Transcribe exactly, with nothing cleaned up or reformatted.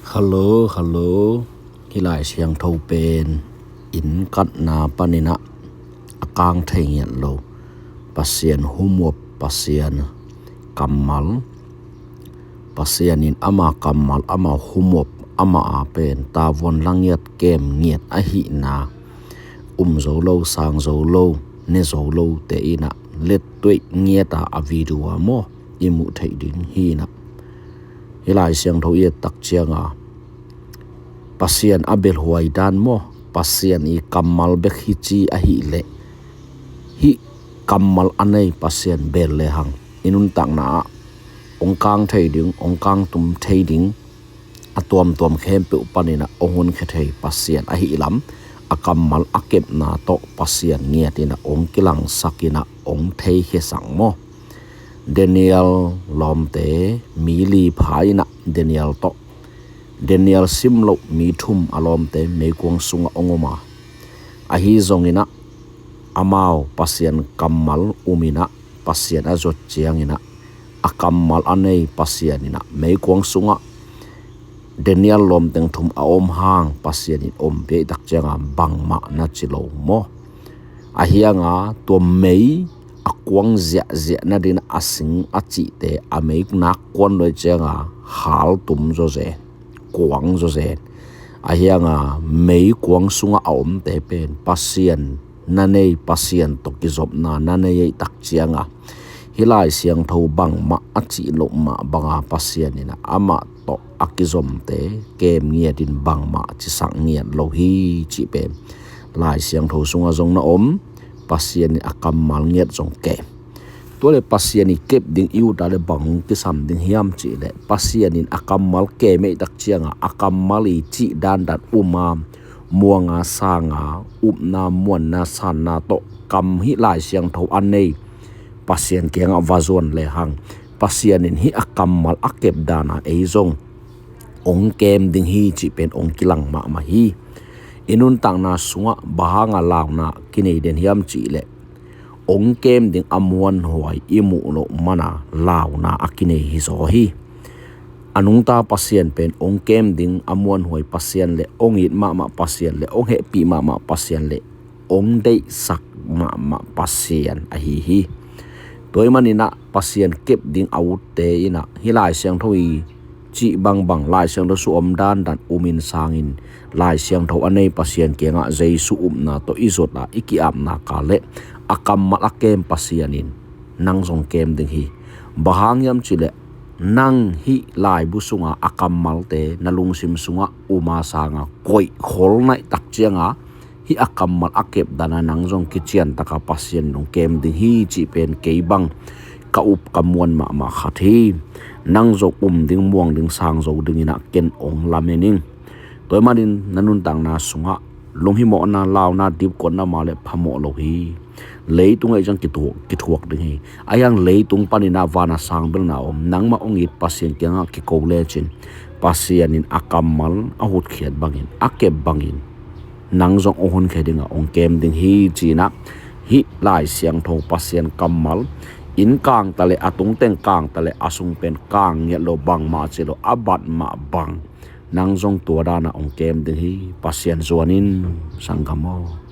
Hello, hello. Hih Lai Siangtho pen inn katna paninah a kang thei ngiat lo Pasian humuap, Pasian kammal, Pasian in ama kammal, ama humuap, ama a pen tavuan la ngiat, kem ngiat ahihna, um zo lo, sang zo lo, ne zo lo te inah lettuaih ngiata a video a maw i muh theih ding hi inah. Hih Lai Siangtho i et tak cianga Pasian a belhuai dan maw, Pasian i kammal bek hi ci ahih leh hih kammal a nei Pasian bel lehang i nuntakna ah ong kang thei ding, ong kang tum thei ding, a tuamtuam khempeuh paninah ong hunkhia thei Pasian ahih lam a kammal a kepna tawh Pasian ngiat inah ong kilangsak inah ong theikhiasak maw. Daniel lawmte mi li pha inah Daniel tawh, Daniel sim loh mi thum a lawmte meikuang sungah ong om a, ahi zonginah amau Pasian kammal um inah Pasian a zuat cianginah a kammal a nei Pasian inah meikuang sungah Daniel lawmteng thum a om hang Pasian in om piak tak cianga bangmah na ci lo maw. Ahi hanga tua mei a kuang ziahziah nadinah a sing a cihte a mei nak kuan luai cianga hal tum zawzen, kuang zawzen. Ahi hanga meikuang sungah a omte pen Pasian na nei, Pasian tawh kizopna na nei ei tak cianga hih Lai Siangtho bangmah a cih loh mah banga Pasian inah amah tawh a kizomte kem ngiatin bangmah cisak ngiat lo hi cih pen Lai Siangtho sungah zong na om. Pasian in a kammal ngiat zong kem. Tua le Pasian i kep ding i ut a le bang hong kisam ding hiam cih leh Pasian in a kammal kem ei tak cianga a kammal i cih dandan um a, muanga sanga, upna, muanna, sanna tawh kam hih Lai Siangtho a nei Pasian kiangah va zuan lehang Pasian in hih a kammal a kep dana ei zong ong kem ding hi cih pen ong kilang mahmah hi. I nuntakna sungah bang hanga launa kinei den hiam cih leh ong kem ding a muanhuai i muh loh mana launa a kinei hi zaw hi. A nungta Pasian pen ong kem ding a muanhuai Pasian le ong it mahmah Pasian le ong hehpih mahmah Pasian le ong deihsak mahmah Pasian ahi hi. Tua ahih maninah Pasian kep ding a utte inah hih Lai Siangtho i cih bangbang, Lai Siangtho sung om dandan umin sangin Lai Siangtho a nei Pasian kiangah Jesu upna tawh i zot a i ki-apna ka leh a kammal a kem Pasian in nang zong kem ding hi. Bang hang hiam cih leh nang hih laibu sunga a kammalte na lungsim sungah um a sanga koih khol naih tak cianga hih a kammal a kep dana nang zong kiciantaka Pasian in ong kem ding hi cih pen kei bang ka up ka muan mahmah khat hi. Nang zong um ding, muang ding, sang zo dinginah ken ong lamen ing. Tua ahih manin na nuntakna sungah lunghimawhna, launa, dipkuatna mah le phamawh lo hi. Leitung ah i ciang kithuak, kithuak ding hi. Ahi hang leitung paninah vana sang belna om, nangmah ong it Pasian kiangah kiko lecin Pasian in a kammal a hutkhiat bangin, a kep bangin nang zong ong hunkhia dingah ong kem ding hi cinah hih Lai Siangtho Pasian kammal inn kang ta le a tungteng kang ta le a sung pen kang ngiat lo bangmah ci lo a bat mah bang nang zong tua danah ong kem ding hi. Pasian zuan in sanggam aw.